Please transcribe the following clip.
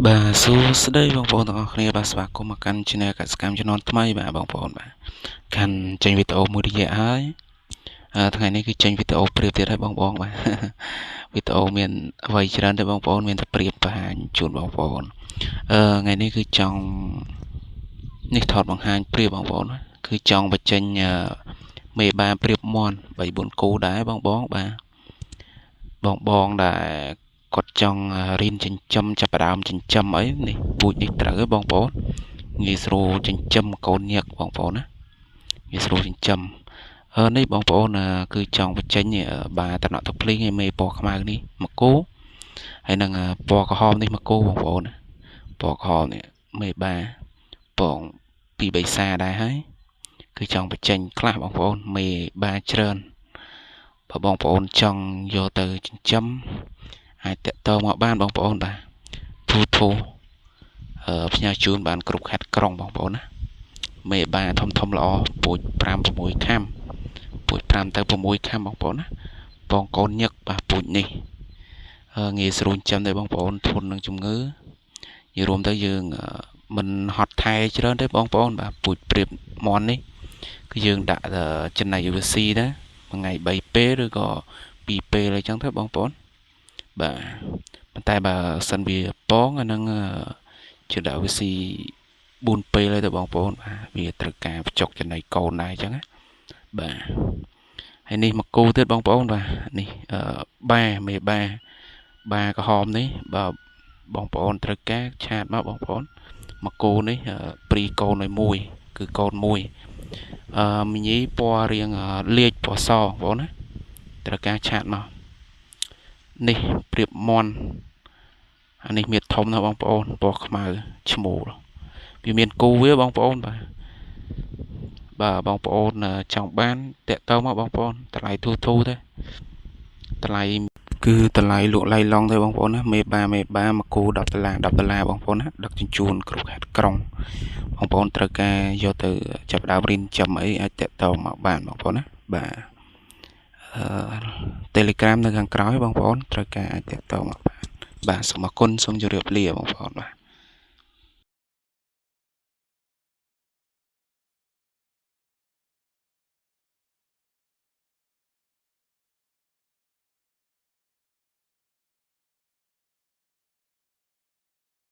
បាទសួស្តីបងប្អូនទាំងអស់គ្នាបាទស្វាគមន៍មកកាន់ Channel កសិកម្មជំនាន់ថ្មីបាទបងប្អូនបាទខាន់ចេញវីដេអូមួយរយៈហើយថ្ងៃនេះគឺចេញវីដេអូប្រៀបទៀតហើយបងប្អូនបាទវីដេអូមានអ្វីច្រើនទេបងប្អូនមានតែប្រៀបបង្ហាញជូនបងប្អូនថ្ងៃនេះគឺចង់នេះថតបង្ហាញប្រៀបបងប្អូនគឺចង់បញ្ចេញមេបាប្រៀបមន់3 4គូដែរបងបងបាទបងបងដែលគាត់ចង់រៀនចិញ្ចឹមចាប់ផ្ដើមចិញ្ចឹមអីនេះពូជនេះត្រូវបងប្អូនងាយស្រួលចិញ្ចឹមកូនញឹកបងប្អូនណាងាយស្រួលចិញ្ចឹមនេះបងប្អូនគឺចង់បញ្ចេញបាតំណក់ទឹកភ្លីងឲ្យមេពណ៌ខ្មៅនេះមកគូហើយនឹងពណ៌ក្រហមនេះមកគូបងប្អូនណាពណ៌ក្រហមនេះមេបាពងពីរបីសាដែរហើយគឺចង់បញ្ចេញខ្លះបងប្អូនមេបាច្រើនបើបងប្អូនចង់យកទៅចិញ្ចឹមអាចតាក់ទងមកបានបងប្អូនបាទធូធូផ្ញើជូនបានគ្រប់ខេត្តក្រុងបងប្អូនណាមេបាធំធំល្អពូជ5 6ខាំពូជ5ទៅ6ខាំបងប្អូនណាបងកូនញឹកបាទពូជនេះងាយស្រួលចិញ្ចឹមទេបងប្អូនធន់នឹងជំងឺនិយាយរួមទៅយើងមិនហត់ថែច្រើនទេបងប្អូនបាទពូជព្រៀបមន់នេះគឺយើងដាក់ចំណី UVC ដែរមួយថ្ងៃ3ពេលឬក៏2ពេលអីចឹងទៅបងប្អូនបាទប៉ុន្តែបើសិនវាពងអានឹងជាដាក់វាស៊ី4ពេលហើយទៅបងប្អូនបាទវាត្រូវការបញ្ចុកចំណីកូនដែរអញ្ចឹងណាបាទហើយនេះមកគូទៀតបងប្អូនបាទនេះបាមេបាបាក្រហមនេះបើបងប្អូនត្រូវការឆាតមកបងប្អូនមកគូនេះព្រីកូនឲ្យមួយគឺកូនមួយមីញីពណ៌រៀងលាជពណ៌សបងប្អូនណាត្រូវការឆាតមកនេះព្រៀបមន់អានេះមានធំណាស់បងប្អូនពណ៌ខ្មៅឈ្មោលវាមានគូវាបងប្អូនបាទបាទបងប្អូនចង់បានតាក់ទងមកបងប្អូនតម្លៃធូរធូរទេតម្លៃគឺតម្លៃលក់ឡៃឡុងទេបងប្អូនណាមេបាមេបាមកគូ10ដុល្លារ10ដុល្លារបងប្អូនណាដឹកជញ្ជូនគ្រប់ខេត្តក្រុងបងប្អូនត្រូវការយកទៅចាប់ដើមរៀនចំអីអាចតាក់ទងមកបានបងប្អូនណាបាទ Telegram នៅខាងក្រោយបងប្អូនត្រូវការអាចតាក់ទងមកបានបាទសូមអរគុណសូមជម្រាបលាបងប្អូនបាទ។